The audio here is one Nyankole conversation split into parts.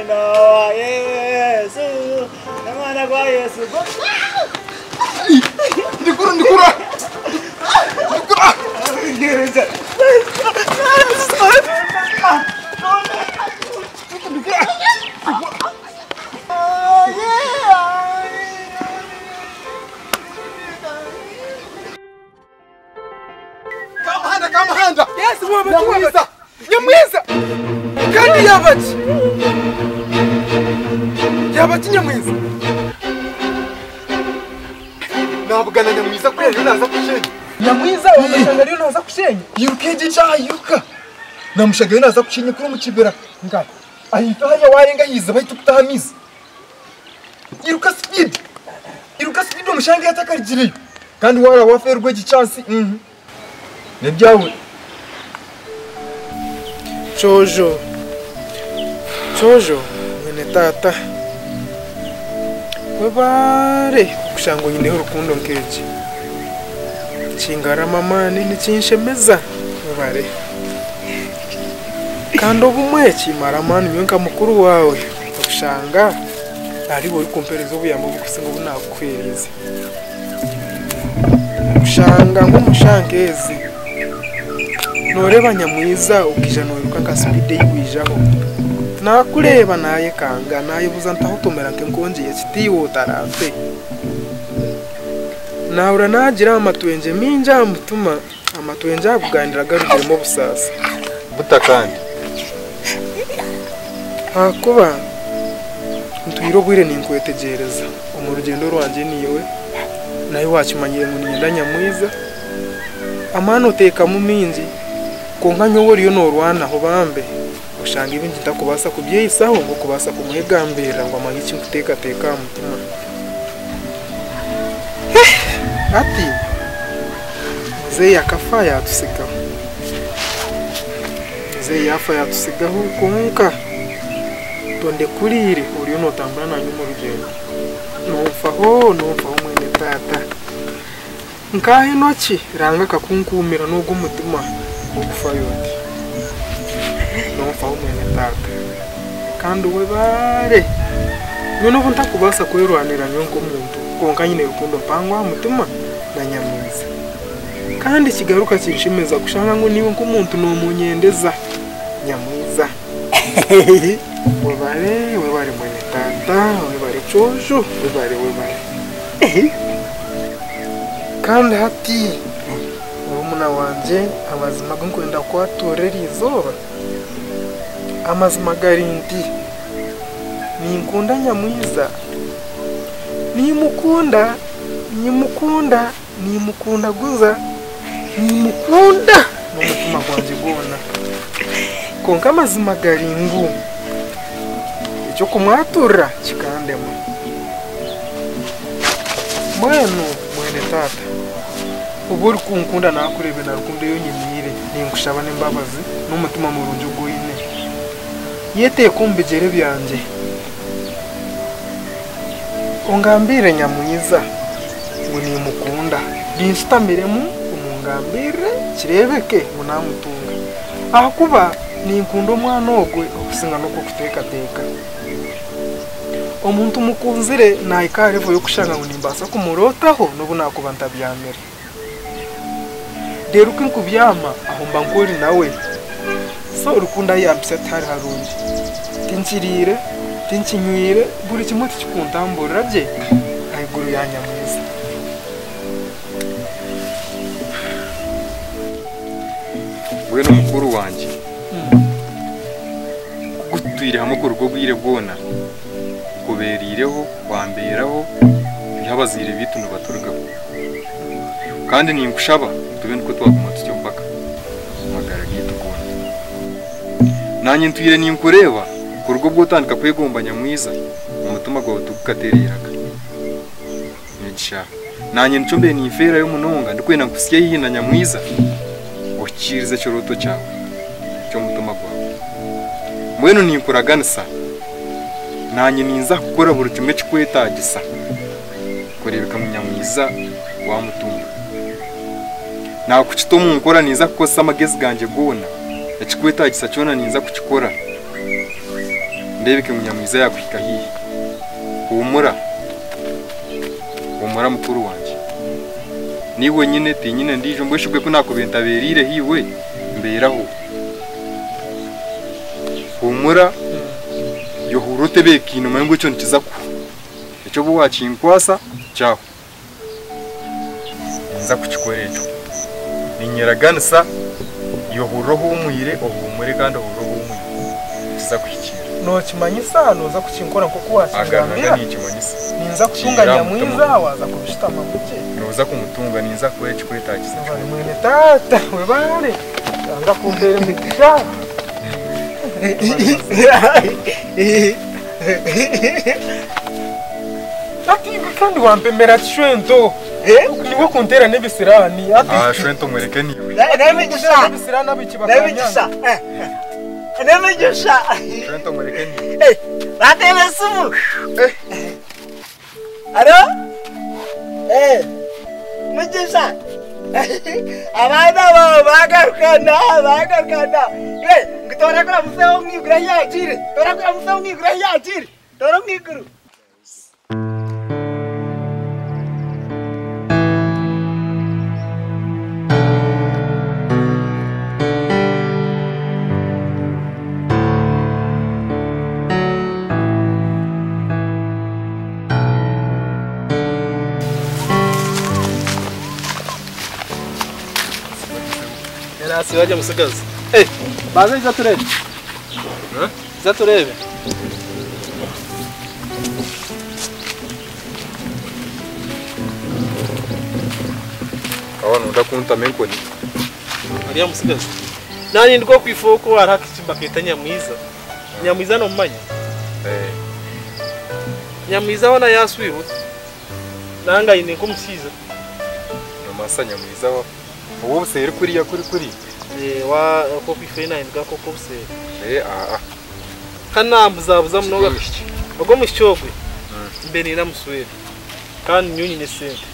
N'omwana wa Yesu, n'omwana gwa Yesu. Ndikura, ndikura. Ndikura. Kamuhanda, kamuhanda. Yes, waba Nyamwiza. Kandi yaba ki? Yaba ki Nyamwiza? Nabugana Nyamwiza kuri ariyo naza kushenya. Nyamwiza wamushanga ariyo naza kushenya. Yiruka egi nshaaha yiruka. Namushaga ariyo naza kushenya kuri omu kibira. Nga Ahita hariya warenga yiza baitu kutaha amaizi. Iruka speed. Iruka speed omushange atakarigireyo. Kandi wara wafeerwa egi chance. Mhm. Nebyawe. Kyojo. Kyojo mwene taata. Webare okushanga onyineho rukundo nk'egi. Nikingarramu amaani, nikinshemeza. Webare. Kandi obumwe kimara amaani nyowe nka mukuru waawe okushanga ahariiwe orikumpereza obuyambi oburikusinga obu naakuheerize. Kushanga nk'omu shaaha nk'ezi nooreeba nyamwiza okaija noiruka nka sipiidi ei waijaho, naakureeba naayekanga naayebuuza nti ahu otomera nk'enkongi y'ekiti iwe otarampe? Naahurira naagira amatwengye maingi aha mutima, amatwengye ago gandira garugiremu obusaasi. Buta kandi. Ahakuba ntwire obwire ninkwetegyereza omu rugyendo rwangye naiwe, naiwe waakimanyire ngu niinyenda nyamwiza, amaani oteekamu maingi, kwonka nyowe oriyo noorwanaho bambe, oshanga ebingi ntarikubaasa kubyehisaho nk'okubaasa kumwegambirira ngu amanye eki ndikuteekateeka aha mutima. Hati muzeeyi akafa yaatutsigaho. Muzeeyi yaafa yaatutsigaho kwonka tondekuriire oriyo nootambura naanye omu rugyendo. Nonfaho, nonfaho mwene taata. Nkaaha Enoki, Ruhanga akakunkuumira n'ogwo mutima gw'okufayo oti. Nonfaho mwene taata. Kandi webaare! Nyowe n'obu ntakubaasa kwerwanira nyowe nk'omuntu, kwonka nyine rukundo mpango aha mutima na nyamwiza. Kandi kigaruka kinshemeza kushanga ngu naiwe nk'omuntu nomunyendeza nyamwiza. Webare, webare mwene taata, webare kyojo, webare webare. Kandi hati murumuna wangye amazima agu ndikwenda kukwaturira eri izooba, amazima gari nti, ninkunda nyamwiza, nimukunda, nimukunda. Nimukunda guza, nimukunda n'omutima gwangye gwona. Kwonka amazima gari ngu eky'okumwaturira kikandema. Mbwenu mwene taata, obu orikunkunda naakureebe na rukundo ei onyiniire, ninkushaba n'embabazi n'omutima murungi ogu oine, yeteeke omu bigyere byangye. Ongambirire Nyamwiza ngu nimukunda, binshutamiremu omungambirire kireebeke ngu naamutunga ahakuba ninkunda omwana ogwe okusinga n'oku orikuteekateeka. Omuntu mukunzire naahika aha level y'okushanga ngu nimbaasa kumurootaho n'obu naakuba ntabyamire. Reero ku nkubyama aho mba nk'ori nawe. So rukundo ahu yampitsya tihari harungi. Tinkiriire, tinkinywire, buri kimwe tikikuntamburira gye ahaiguru ya Nyamwiza. Mbwenu mukuru wangye, ku tutwire hamwe kuruga obwire bwona, nkubeereireho, wambeeraho, turi abazaire baitu nibaturugaho. Kandi ninkushaba tube nikwo twaguma tutyo mpaka amagara gaitu goona. Naanye ntwire ninkureeba kuruga obu otandika kwegomba Nyamwiza, omutima gwawe tigukatereeraga. Migisha, Naanye nikyo mbaire ninfeerayo munonga ndikwenda nkuhitsye haihi na Nyamwiza ohikiirize ekirooto kyawe ky'omutima gwawe. Mbwenu ninkuraganisa, naanye ninza kukora buri kimwe ekikwetaagisa. Kureebeka ngu Nyamwiza waamutunga. Naakukita omu nkora ninza kukozesa amagezi gangye goona, ekikwetaagisa kyona ninza kukikora. Ndeebeke ngu Nyamwiza yaakuhika haihi. Huumura. Huumura mukuru wangye. Niiwe nyine, tiinyine ndiijo. Mbwenu shi bwe ku naakubaire ntabeereireho iwe, mbeeraho. Huumura, yohuurire otebeekaine omanye ngu ekyo nikiza kuhwa. Ekyo obu waakinkwasa, kyahwa. Ninza kukikora ekyo. Niinyeraganisa yohurire ohuumwire, ohuumure kandi ohurire ohuumwire. Nikiza kuhikiirira. Nookimanyisa nooza kukinkora nk'oku waakingambira? Aga ninkimanyisa. Ninza kutunga Nyamwiza waaza kubishutamamu gye. Nooza kumutunga, ninza kukuha ekikwetaagisa kyona. Webare mwene taata, webare. Ruhanga akumpeere emigisha. Ati kandi wampemera ki shwento? Niwe kunteera n'ebisiraani. Ati Ah, shwento mureke niiwe. N'emigisha. Ebisiraani abaishiki bakanyanga. N'emigisha. N'emigisha. Shwento mureke niiwe. Bateera esimu. Alo? Eh, Mugisha. Abaana bawe bagarukana, bagarukana. Eh, ngu tora kuramusaho omwiguru ahu yagiire. Tora kuramusaho omwiguru ahu yagiire. Tora omwiguru. Nasiba gye musigazi. Eh, baze iza turebe. Eh? Iza turebe. Aho noda kuntama enkoni. Ariya musigazi. Nani ndiko kwifoko hariho akakimba baketa Nyamwiza. Nyamwiza nomumanya? Eh. Nyamwiza hoona yaswirwe. Nanga aine nk'omushaija. Nomasa Nyamwiza wa ow'obuseeri kuriya kuri kuri. Eh, wa okwo kwifa nahinduka nk'okw'obuseeri. Eh, aa. Ka nambuzabuza munonga. Omwishiki. Ogwo omwishiki ogwe mbe ninamuswera kandi nyowe nyine esente.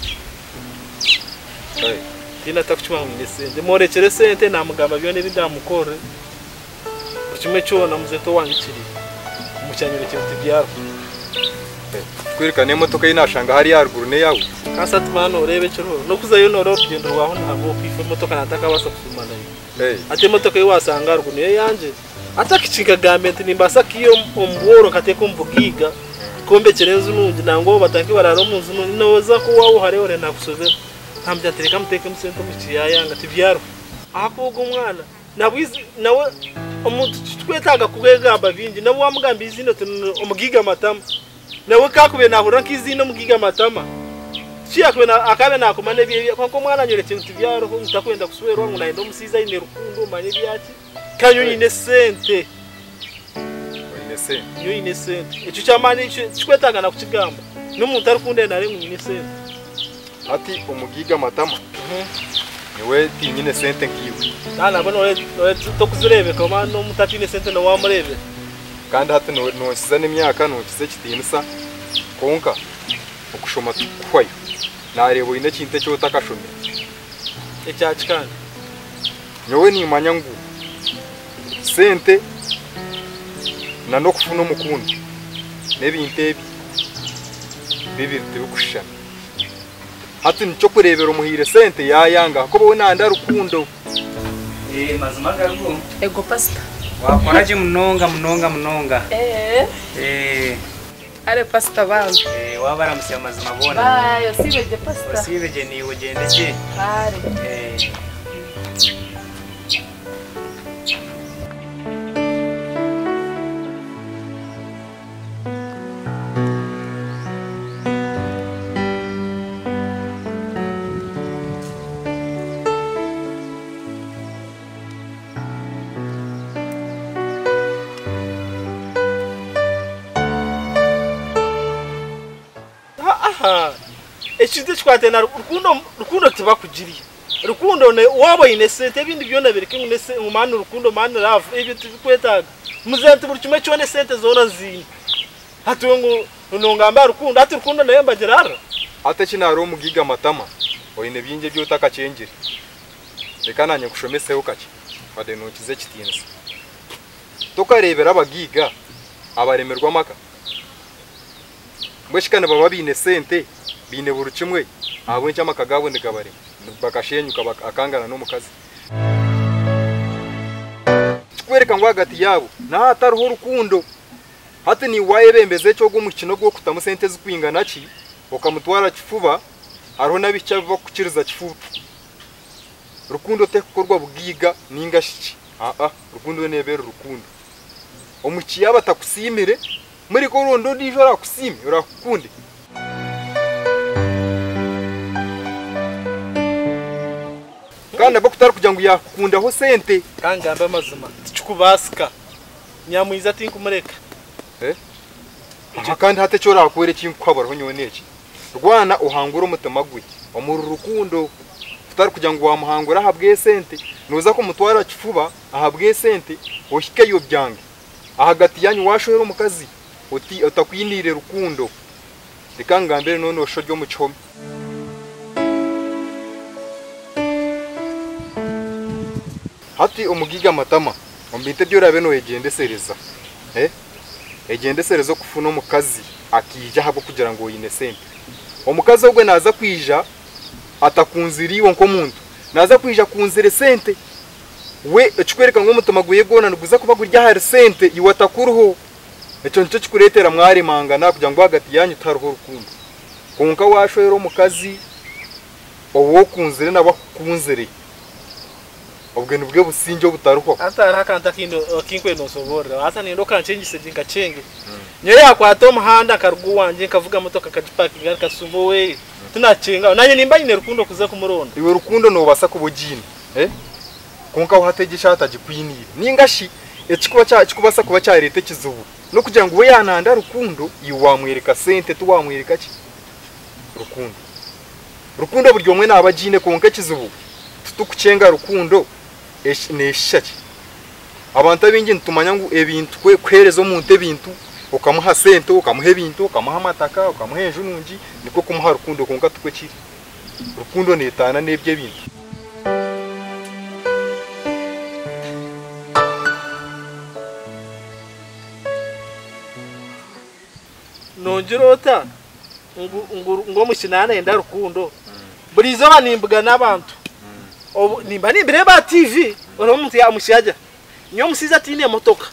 Eh. Tihaine atarikukimanya ngu nyine esente. Mworekyere esente namugamba byona ebi ndamukorere. Buri kimwe kyona muzeeta owange kiri omu kyanyorekire tibyarwa. Kwereka n'emotoka ei naashanga hariya aharuguru n'eyaawe? Kasi hati mara nooreeba ekiriho. N'okuzayo nooreeba orugyendo rwaho n'ahabw'oku ife emotoka naatakaabaasa kushuma nayo. Hati emotoka ei waashanga aharuguru niyo eyangye. Hati akiki nkagambe nti nimbaasa kuiha omu bworo nkateeka omu bugaiga, nkombekyera enju nungi nangwa abo batandike baraare omu nju nungi. Nooza ku waaba ohareehore naakushobera. Nkamugira nti reka muteekemu sente omwishiki yaayanga tibyarwa. Ahakuba ogwo omwana nawe omuntu titurikwetaaga kwegamba bingi nawe waamugamba eiziina oti omugaiga Matama nawe ku arikubaire naahurira nk'eiziina omugaiga Matama tikiyaakubaire akaabaire naakoma n'ebye kwonka omwana anyorekire ngu tibyariho ngu tarikwenda kushwerwa ngu naayenda omushaija aine rukundo manya ebyaki kandi nyowe nyine esente. Oine esente? Nyowe nyine esente. Ekyo ky'amaani tikikwetaaga na kukigamba n'omuntu arikundeba naareeba ngu nyine esente. Hati omugaiga Matama nyowe tinyine sente nkaiwe. Kandi nabwo tokuzireebeka oba n'omuntu ataine sente nooba wamureebera. Kandi hati nonkiza n'emyaka, nonkiza ekitiinisa kwonka okushoma tikukuhwayo. Naareeba oine ekintu eki otakashomire. Ekyaki kandi? Nyowe nimanya ngu sente n'okufuna omukundi n'ebintu ebi bibiri tibikushushana. Hati nikyo kureebera omuhaire sente yaayanga ahakuba we nayenda rukundo. Eeh mazima gariho. Ego pastor. Wakora gye munonga munonga munonga. Eeh. Eeh. Kare pastor bambi. Eeh wabaramutsya mazima boona. Bye osiibe gye pastor. Osiibe gye naiwe ogyende gye. Kare. Eeh. Aha ekintu ekikwataine na rukundo rukundo tibakugirya rukundo waaba oine esente ebindi byona bireke ngu mani rukundo mani love ebyo tibikwetaaga Muzeeyi nti buri kimwe kyona esente zoona nziine. Hati iwe ngu nongamba aha rukundo, hati rukundo nayo mbagira ara? Hati eki naareeba omugaiga Matama, oine bingi ebi otakakyengire. Reka naanye nkushomeseho kakye, wadde nonkiza ekitiinisa. Tokareebire abagaiga Abaremirwe amaka? Mbwenu shi ka nibaba baine sente, baine buri kimwe, ahabw'enki amaka gaabo nigabarema, bakashenyuka akangana n'omukazi? Ekikworeka ngu ahagati yaabo nihahatariho rukundo. Hati naiwe waayebembeza eki ogwo mukino ogw'okutamu sente ezikwingana ki, okamutwara kifuba, hariho n'abaishiki abu barikukiriza kifuba. Rukundo terikukorwa bugaiga nainga shi ki, aa, rukundo neeba eri rukundo. Omwishiki yaaba atakusiimire, mureke oronde ondiijo oraakusiime, oraakukunde. Kandi nabwo kutari kugira ngu yaakukundaho sente. Ka ngambe amazima, tikikubaasika. Nyamwiza tinkumureka. Aha kandi hati eki oraakore eki nkukuhaburaho nyowe n'eki, Rwana ohangure omutima gwe omuri rukundo, kutari kugira ngu waamuhangura ahabw'esente, nooza kumutwara kifuba ahabw'esente ohikeyo byange. Ahagati yaanyu waashwera omukazi oti otakwiniire rukundo, reka ngambire nyowe nooshusha ori omu kihome. Hati omugaiga Matama, omu bintu ebi oraabe nooyegyendesereza, egyendesereze okufuna omukazi akaija ahabw'okugira ngu oine sente. Omukazi ogwe naaza kwija atakunzire iwe nk'omuntu, naaza kwija akunzire sente. We ekikworeka ngu omutima gwe gwona niguza kuba guri ahari sente iwe atakuriho. Ekyo nikyo kikureetera mwaremangana kugira ngu ahagati yaanyu tihariho rukundo. Kwonka waashwera omukazi ou okunzire nawe akukunzire, obwe nibwo busingye obutarihwaho. Hati hariho akantu akindi akinkwenda onsoborore. Haza niinyenda okankyengise gye nkakyenge. Nyowe yakwata omuhanda nkaruga owangye nkavuga motoka nkagipakinga nkasumba oweye. Tinakyengaho. Nanye nimba nyine rukundo kuza kumuronda. Iwe rukundo nobaasa kuba ogiine kwonka we hati egyo eshaaha tagikwiniire. Ninga shi ekikuba ekikubaasa kuba kyareeta ekizibu n'okugira ngu we yaananda rukundo iwe waamwereka sente tiwaamwereka ki? Rukundo. Rukundo buri omwe naaba agiine kwonka ekizibu titurikukyenga rukundo neeshisha ki? Abantu abaingi nitumanya ngu ebintu kuheereza omuntu ebintu okamuha sente, okamuha ebintu, okamuha amataka, okamuha enju nungi nikwo kumuha rukundo kwonka tikwo kiri. Rukundo neetaana n'ebyo ebintu. Nongira ota ngu ngu ngu omwishiki nanenda rukundo? Buri izooba nimbugana abantu obu nimba nimbireeba aha TV oreeba omuntu omwishiki yaagira nyowe omushaija ataine motoka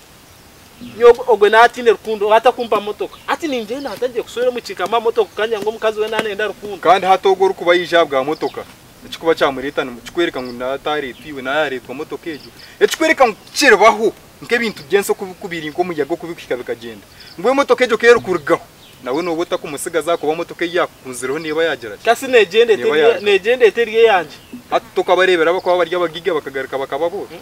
nyowe ogwe naaba ataine rukundo obu atakumpa motoka. Hati ningyenda ntandiike kuswera omwishiki nkamuha motoka kandi ngu omukazi we nanenda rukundo. Kandi hati ogwo orikuba yaija aha bwa motoka ekirikuba kyamureeta nikikworeka ngu naaba ataareetwa iwe naaba yaareetwa motoka egyo. Ekikworeka ngu kiribaho. Nk'ebintu by'ensi oku ku biri nk'omuyaga oku birikuhika bikagyenda. Ngu emotoka egyo ku erikurugaho, nawe nooba otakumutsigaza ahakuba motoka ei yaakukunzireho neeba yaagira ki? Kasi neegyenda Neeba eteri yaarugaho. neegyenda eteri eyangye. Hati tokabareebera abakuba bari abagaiga bakagaruka bakaba abooro?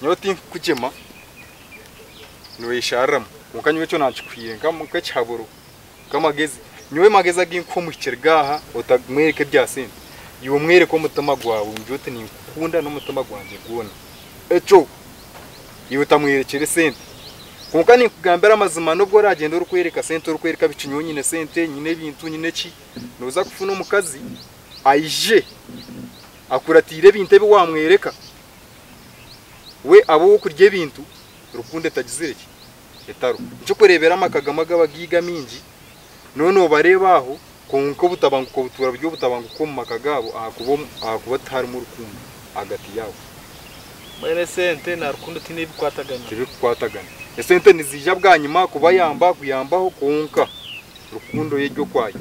Nyowe tinkukugyema, nooyeshariramu. Kwonka nyowe ekyo naakikuhaire nk'ekihaburo. Nk'amagezi, nyowe magezi agu nkuha omuhikire gaaha, otamwereka ebya sente, iwe omwereke omutima gwawe omugire oti ninkukunda n'omutima gwangye gwona. Ekyo iwe otamwerekyera esente. Kwonka ninkugambira amazima n'obu oragyenda orikwereka sente orikwereka biki nyowe nyine sente, nyine ebintu, nyine ki, nooza kufuna omukazi aije akuratiire ebintu ebi waamwereka, we abe ow'okurya ebintu rukundo etagizire ki? etaro. Nikyo kureebera amaka gamwe ag'abagaiga amaingi, nooba noobareeba aho, kwonka obutabanguko butuura buri obutabanguko omu maka gaabo ahakuba ahakuba tiharimu rukundo ahagati yaabo. Mbwenu esente na rukundo tihaine ebi bikukwatagana? Tibikukwatagana. Esente niziija bwanyima kubayamba kuyambaho kwonka rukundo yo eri okwayo.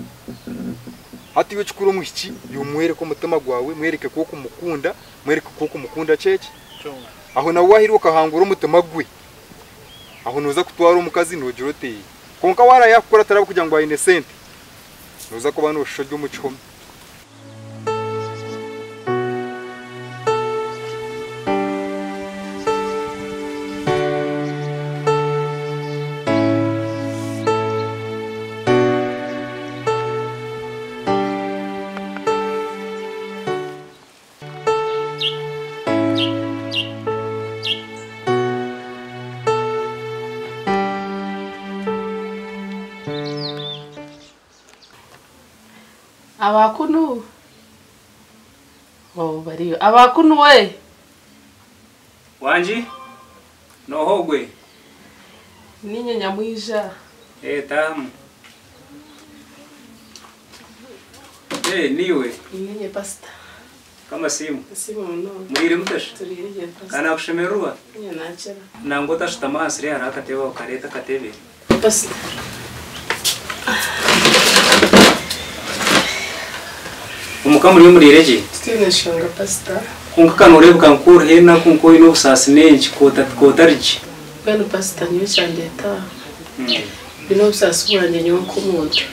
Hati iwe ekikuru omwishiki, iwe mwereke omutima gwawe, mwereke ku okumukunda, mwereke ku okumukunda kyeki? Kyonka. Aho nawe waahirwa okahangura omutima gwe. Aho nooza kutwara omukazi noogira oti, Kwonka waaraabe yaakukuratira ahabw'okugira ngu aine sente, nooza kuba nooshusha ori omu kihome. Aba kunu? Oh, bariyo. Abakunu we. Wangi? Nooha ogwe? Ninye nyamwija. Eh, taahamu. Eh, niiwe? Ninye pastor. Kamasiimu. Nsiima munonga. Muriire mutasha? Turiire gye pastor. Ka nakushemererwa. Ninye nakira. Nangwa otashutama ahansi reero hariho akatebe aho kareete akatebe. Pastor. Omuka muriyo muriire gye? Tutaine nshonga pastor. Kwonka ka nooreebeka nk'oriho enaku nk'oine obusaasi n'enki k'otari gye. Mbwenu pastor nyowe ekyandeeta aha nyine obusaasi bwangye nyowe nk'omuntu.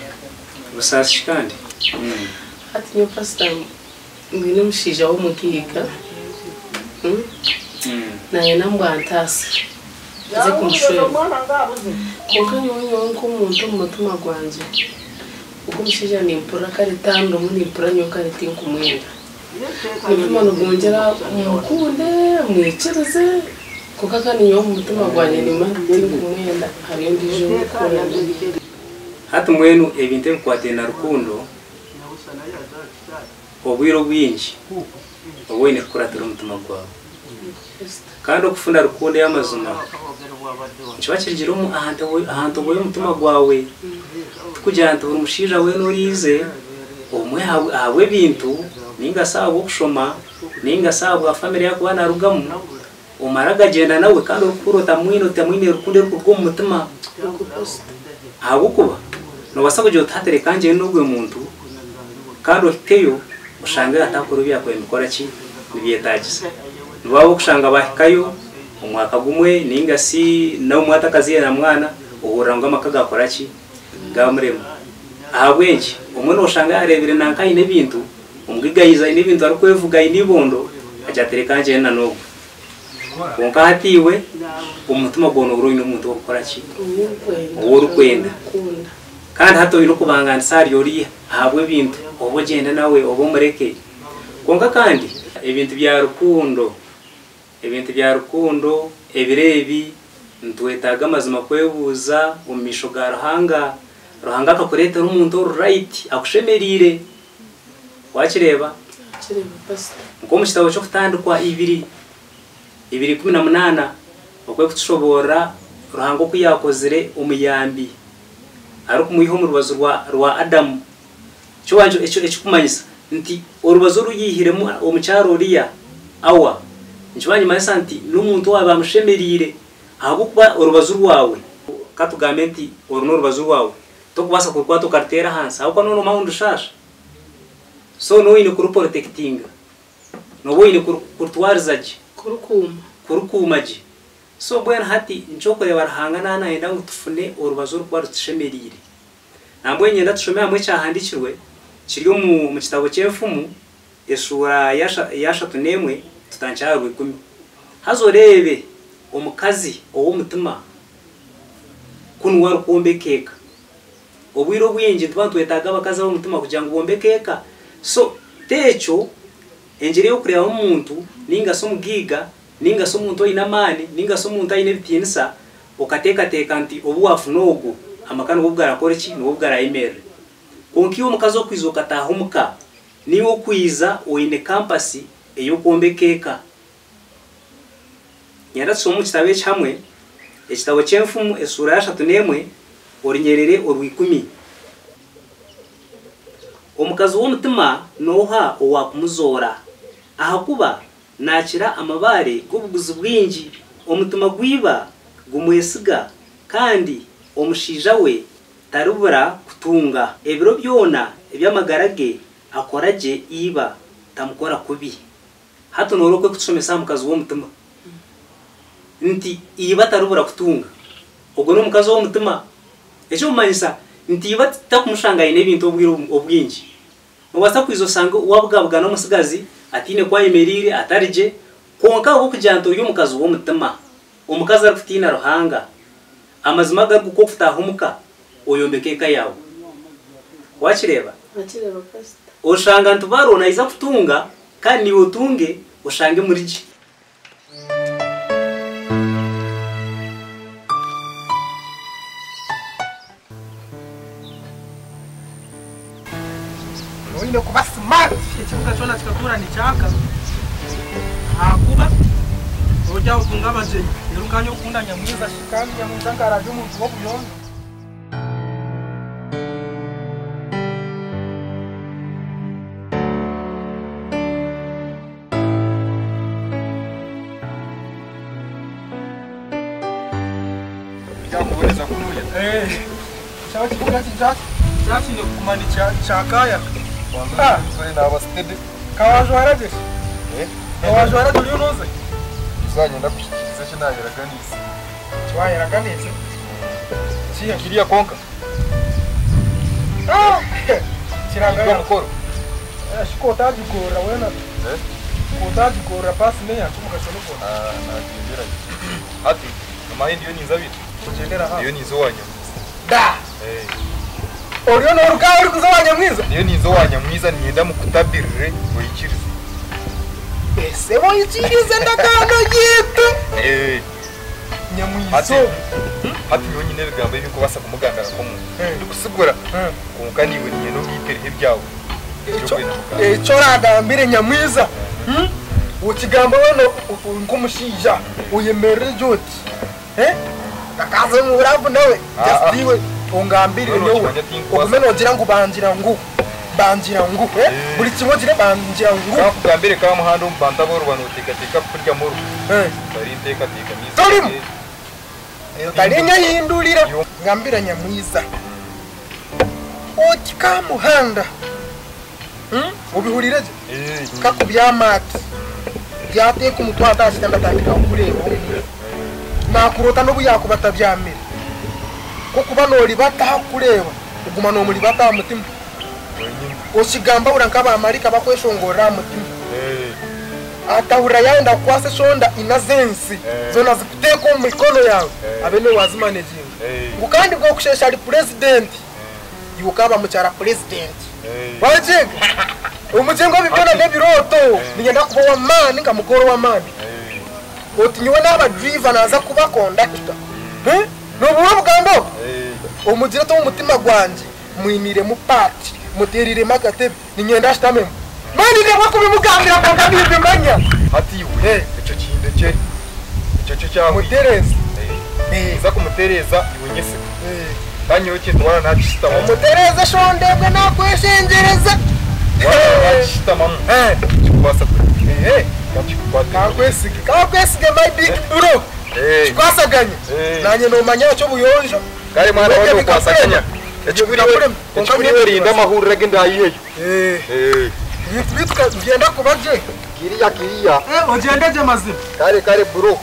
Busaasi ki kandi? Hati nyowe pastor nyine omushaija w'omugaiga naanye nambwantaasa nze kumushwera kwonka nyowe nyowe nk'omuntu omu mutima gwangye Ogwo omushaija nimpurira kare tandimu nimpurira nyowe kare tinkumwenda. Omutima nigwongyera mukunde mwikirize kwonka kandi nyowe omu mutima gwangye nimanya tinkumwenda hariyo ondiijo ou ndikukunda. Hati mbwenu ebintu ebikwataine na rukundo obwire obwingi oba oine kukuratira omutima gwawe. Kandi okufuna rukundo ey'amazima nikiba kirugire omu aha ntobo y'omutima gwawe. Tikugira nti buri mushaija weena oriize obumwe ahabw'ebintu nainga shi ahabw'okushoma nainga shi ahabwa famire ei arikuba naarugamu omare agagyenda nawe kandi orikuhurira otamwine otamwiniire rukundo erikuruga omu mutima. Ahabw'okuba noobaasa kugira oti hati reka ngyende n'ogwo muntu kandi ohikeyo oshange atakora ebi yaakubaire nibikora ki? Nibyetaagisa. Nibo ab'okushanga baahikayo omwaka gumwe nainga shi n'obumwe atakazaire na mwana ohurira ngu amaka gaakora ki? Gaamurema. Ahabw'enki? Omwe nooshanga yaareebire nanka aine ebintu, omugaiga yaija aine ebintu arikwevuga aine eibondo, agira ati reka ngyende na n'ogwo. Kwonka hati iwe omu mutima gwawe noohurira oine omuntu ow'okukora ki? Ou orikwenda. Kandi hati oine okubangaanisa ahari oriya ahabw'ebintu, oba ogyende nawe oba omureke. Kwonka kandi ebintu bya rukundo, ebintu bya rukundo ebiro ebi nitwetaaga amazima kwebuuza omu maisho ga Ruhanga. Ruhanga akakureetera omuntu ori right, akushemereire. Wakireeba? Nk'omu kitabo ky'Okutandikwa ibiri, 2:18, oku erikutushoboorora Ruhanga oku yaakozire omuyambi arikumwiha omu rubaju rwa Adamu. Ekyo ekirikumanyisa nti orubazu oru yaihiremu omukyara oriya, Awa, nikiba nikimanyisa nti n'omuntu owaabaire amushemereire ahabw'okuba orubazu rwawe, ka tugambe nti oru n'orubazu rwawe, torikubaasa kurukwata okaruteera ahansi ahabw'okuba nooba noomanya ngu nirushaasha. So nooba oine kuruporotekitinga, nooba oine kurutwariza gye. Kurukuuma. Kurukuuma gye. So mbwenu hati nikyo orikureeba Ruhanga naaba nayenda ngu tufune orubazu orurikuba rutushemereire. Nambwenu niinyenda tushome hamwe ekyahandiikirwe kiri omu kitabo ky'Enfumu eshuura ya ashatu n'emwe tutandikire aha rwikumi. Haza oreebe omukazi ow'omutima ku niwe arikwombeka eka. Obwire obwingi nituba nitwetaaga abakazi ab'omutima kugira ngu bombeke eka. So t'ekyo engyeri ey'okureebamu omuntu nainga shi omugaiga Nainga shi omuntu oine amaani, nainga shi omuntu aine ebitiinisa, okateekateeka nti obu waafuna ogwo, amaka nibwo garakore ki? Nibwo garayemerere. Kwonka iwe omukazi okwija okataaha omuka, niiwe okwija oine kampasi ey'okwombeka eka. Nyenda tushome omu kitabo eki hamwe, ekitabo ky'Enfumu eshuura y'ashatu n'emwe, orunyerere orw'ikumi. Omukazi w'omutima n'oha owaakumuzoora? Ahakuba Naakira amabaare g'obuguzi bwingi. Omutima gwa iba gumwesiga, kandi omushaija we taribura kutunga. Ebiro byona eby'amagara ge akora gye iba, tamukora kubi. Hati noora oku erikutushomesa aha mukazi w'omutima nti iba taribura kutunga. Ogwo n'omukazi ow'omutima. Ekirikumanyisa nti iba takumushanga aine ebintu obwire obwingi. Noobaasa kwija oshange waabugabugana omutsigazi ataine ku ayemereire, atari gye, kwonka ahabw'okugira nti ori omukazi w'omutima, omukazi arikutiina Ruhanga, amazima agari ku okutaaha omuka oyombeke eka yaawe. Waakireeba? Nakireeba pastor. Oshanga nti baro naija kutunga kandi naiwe otunge oshange muri gye. Oine kuba smart ekibuga kyona kikatura nikyaka ahakuba ojya otunga abagyenyi rero nkanye okunda nyamwiza kandi nyamwiza nkarabya omuntu w'obuyonjo. Byakuboneza kunuya. Kyaba kibuga kyakine kuguma nikyakaya. Naba steady. Kawajwara gye. Kawajwara gye uriyo noze. Uzagenda kushikiriza eki nayeraganiise. Kiwayeraganiise? Kiriya konka. Kirangaya. Mukoro. Shiko otagigorora wena. Otagigorora pasi meya kibuga kyonogora. Nagendera. Ati amahe ndiyo ninza bitu. Kugendera ha. Ndiyo ninza owa Nyamwiza. Da. Oriyo noruka uri kuza wa Nyamwiza? Ndiyo ninza owa Nyamwiza ninyenda mukutabirire oyikirize. Ese woyikirize ndagaano yitu. Nyamwiza. Hati nyowe nyine ebigambo ebi nkubasa kumugambira nk'omuntu. Ndikusigura. Konka niiwe niinyenda ongitereho ebyawe. Ekyo oragambire Nyamwiza. Okigamba wena nk'omushaija oyemerere gye oti. Akaza omu buravu nawe just iwe ongambirire nyowe. Ogume nogira ngu bangira ngu. Bangira ngu. Buri kimwe ogire bangira ngu. Kakugambire ka muhanda omu bantu aboruba noteekateeka kurya moru. Tari nteekateeka myiza. Torimu. Tari nyahindurira. Ngambira Nyamwiza. Oti ka muhanda. Obihurire gye? Kakubyamati. Byateeka omutwe atashita ndatandika kukureeba. Nakurota n'obu yakuba tabyamire. Kokuba noribata hakureeba, oguma nomuribata aha mutima. Okigamba hura nk'abamarika bakweshongorera aha mutima. Atahurira yayenda kukwasa eshonda ina z'ensi zona zikuteeka omu mikono yawe abe niwe wazimaneginga. Ngu kandi bwokushesha ari purezidenti, iwe okaba mukyara purezidenti. Wagyega? Omugyengo ebi byona n'ebirooto niinyenda kuba ow'amaani nka mukoro w'amaani. Oti nyowe naaba driver naza kuba kondakita. Nobuha obugambo obwo? Omugire oti omu mutima gwangye mwiniremu paati, muteeriremu akatebe, niinyenda ashutamemu. Mani ndebwa kubimugambira kwonka nimbimanya. Hati iwe ekyo kindekye. Ekyo kyo kyahwire. Mutereeze. Nza kumutereeza iwe nyesiga. Kandi nyowe kyetwara nakishitamamu. Omutereeze shondebwe nakweshengyereza. Nakishitamamu. Kikubaasa kwe. Kakwesige. Kakwesige my big bro. Kikwasaganya. Nanye nomanya eky'obuyonjo. Kare mwana wange okwasaganya. Ekikuriwe rinda amahurire g'endayiheyo. Ebintu bitu byenda kuba gye. Kiriya kiriya. Ogyende gye mazima. Kare kare bro.